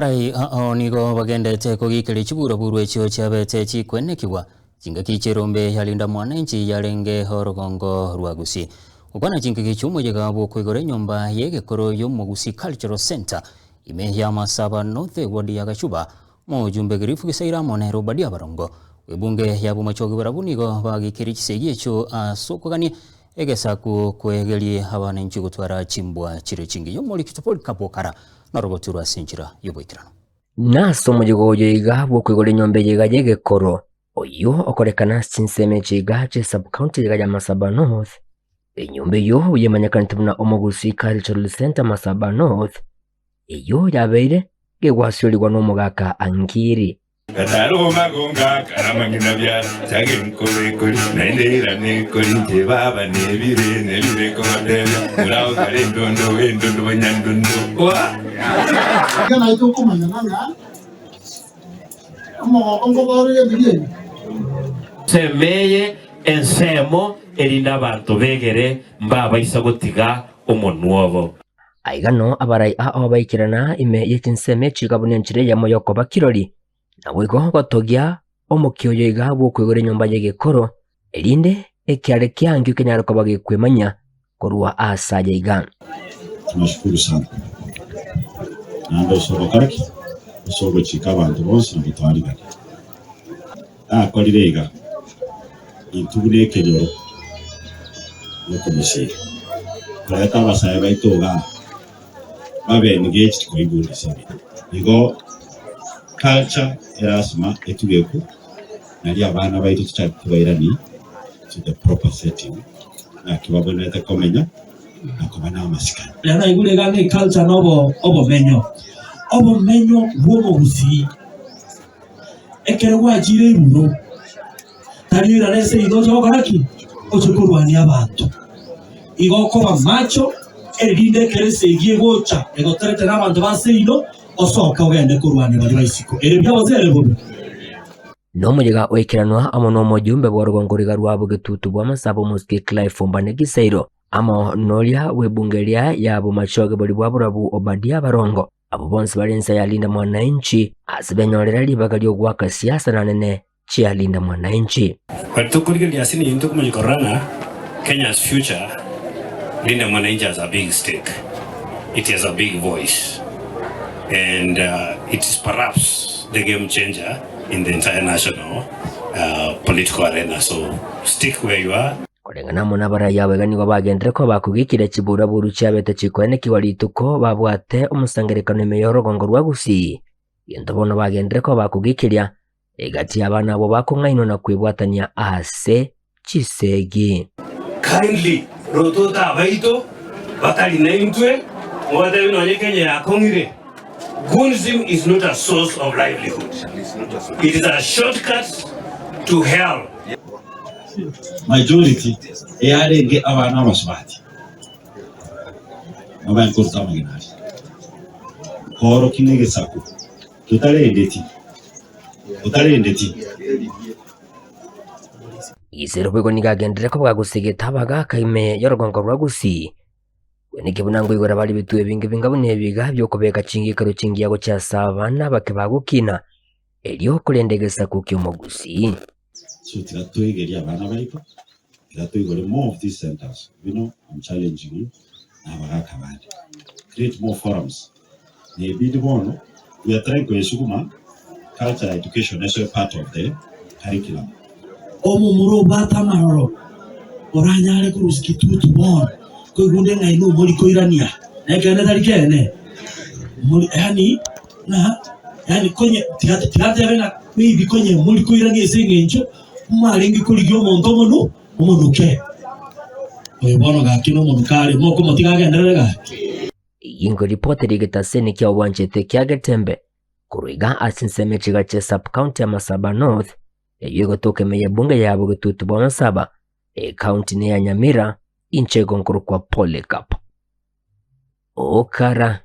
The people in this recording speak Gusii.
Arai ao nigo bagendete kogikeria chiburaburu echio chiabete chikwenekigwa chingaki chi'erombe ya Linda Mwananchi yarenge orogongo rwa Gusii. Gokwana chingaki chi'omoyega bw'okoigora enyomba y'egekoro y'Omogusii Cultural Centre ime ya Masaba North eward ya Gachuba, Omojumbe Griff Gisaira amo nere Obadia Barongo bw'ebunge ya Bomachoge barabwo nigo bagikeria chisegi echio ase okogania egesaku kwegeria abananchi gotwara chimbwa chire chingiya. Omoriki Polycarp Okara norogoturwa ase enchera y'oboikeranu. Nase omoyega oyo iga bw'okoigora enyomba eye iga y'egekoro, oyio okorekana ase chinsemo echi iga chie sub-county iga ya Masaba North, enyomba eyio yemanyekanete buna Omogusii Cultural Centre Masaba North, eyio yabeire gegwasiorigwa n'omogaka Angiri. Gataro magonga karamang'ina biara, chage nkobe ekori, naende irane ekori, inche baba nebire, nebire kogotebia, morao kare endondo, endondo bonyandondo, oa. Iga naye tokomanya ng'a omogoko nkoba ore emeri eye. Ensemo eye ensemo, erinde abanto begere mbabaisa gotiga omonwa obo. Aiga noo abarai ao baikerana ime ye chinsemo echi iga buna enchera eyemo y'okoba kirori, naboigo gotogia omokia oyo iga bw'okoigora enyomba y'egekoro, erinde ekiare kiankio kenyare koba gekwemanyia korwa aase aya iga. Tunashukuru sana naende ase ogokora ki? Ase ogochika abanto bonsi na gotwarigania. Nakorire iga, intwe buna ekenyoro nokomosiira, koreta abasae baito igaa babe engaged koigundisa ebinto. Igo culture erasima etugekwe nario abana baito tochake kobairani to the proper setting naki babwenerete komenya na koba namasikani. Riria naigure iga ng'a eculture na obomenyo, obomenyo bw'omogusii. Ekero gwachire igoro, tari oirane ase igo oche gokora ki? Oche korwania abanto. Igo okoba macho, erinde ekero esegi egocha egoteretera abanto ba seino, osoke ogende korwania baria ba isiko. Ere buya gose ere bobe? Nomoyega oikeranwa amo nomojumbe bw'orogongo riga rwa bogetutu bw'amasabo omosike Clive Ombane Gisairo, amo noria bw'ebunge eria ya bomachoge boria bwa borabu Obadia Barongo. Abwo bonsi bare inse ya Linda Mwananchi ase benyorera ribaga ri'ogoaka siasa na nene chia Linda Mwananchi. But tokorigereria ase ninto tokomanya korora ng'a Kenya's future, Linda Mwananchi has a big stake, it has a big voice and it is perhaps the game changer in the entire national political arena so stick where you are. Koreng'ana amo nabarai abo iga nigo bagenderere koba bakogikira chiburaburu chiabete chikoenekigwa rituko babwate omosangererekano ime y'orogongo rwa Gusii, gento bono bagenderere koba bakogikiria egati y'abana abwo bakong'ainwa na kwebwatania ase chisegi. Kindly rotote abaito batari naintwe mobatebie nonye Kenya yakong'ire, Goonsm is not a source of livelihood, it is a shortcut to hell. Majority eyarenge abana abasubati nabo koruta amagena aria koorokia ng'a egesaku totarendeti totarendeti. Ise boigo nigo agenderere koba gosegeta abagaaka ime y'orogongo rwa Gusii. Niki buna nkoigora bare ebituo ebinge binga buna ebiga bi'okobeka chingikaro chingiya gochia ase abana abake bagokina, erio korenda egesaku ki'omogusii. So tiga toigerie abana baito, tiga toigore more of these centers, you know I'm challenging you na abagaka bande, create more forums, na ebindi bono we are trying koyesuguma culture education esoe part of the curriculum. Omomura obwate amaroro oranyare korusia kitutu bono, koigunde ng'a inwe mori koirania, na ekeene tari keene? Mori yaani ng'a yaani konye tiga tiga ntebe ng'a maybe konye mori koirania ase eng'encho mwarenge korigia omonto omonu omonuke. Oyo bono gaki nomonuke are, mokomotiga agenderere gaki? Eyio nkoripoti rigetaseni kia obwanchete kia Getembe korwa iga ase ensemo echiga chia sub county ya Masaba North eyio egotoka ime y'ebunge ya Bogetutu bwa Masaba, ecounty neya Nyamira, inche igo nkorokwa Polycarp Okara.